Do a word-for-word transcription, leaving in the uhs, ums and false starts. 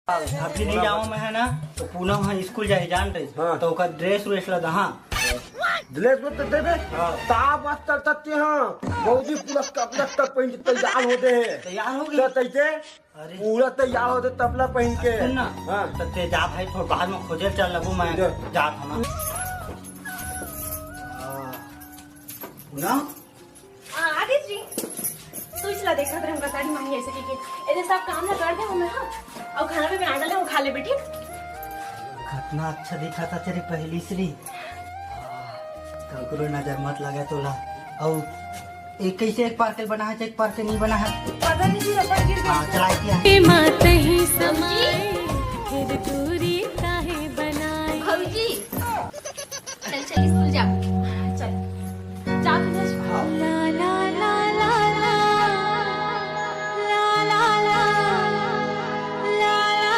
अभी नहीं जाऊँ मैं, है ना, तो पूनम ह स्कूल जाही, जान रही। हाँ। तो ओकर ड्रेस व्रेस ला दहा। ड्रेस में तो देबे। हाँ। ताप अस्तर तक के हाँ। बहुत ही पूरा कपड़ा तक पहन के तैयार हो दे है। तैयार हो गई? तो तैसे अरे। पूरा तैयार हो दे, तपला पहन के। सुन ना। हाँ। तो ते जा भाई, थोड़ा बाहर में खोजे चल लगू, मैं जा। जात हूँ ना। हाँ। पूनम? आ, आदित्य जी, तू इसला देखत रहे, हमका साड़ी मांगी ऐसे की, की। ए, सब काम ला कर दे हमें, हाँ? और खाना भी बना डाले, हम खा लेबे, ठीक? कितना अच्छा दिखा था तेरी पहली श्री। ककरो नजर मत लगे तोला। और एक कैसे एक पार के बना है, एक पार के नहीं बना है। पता नहीं जी, रबड़ गिर गया। हाँ, चलाई किया। ए माँ तही समाए।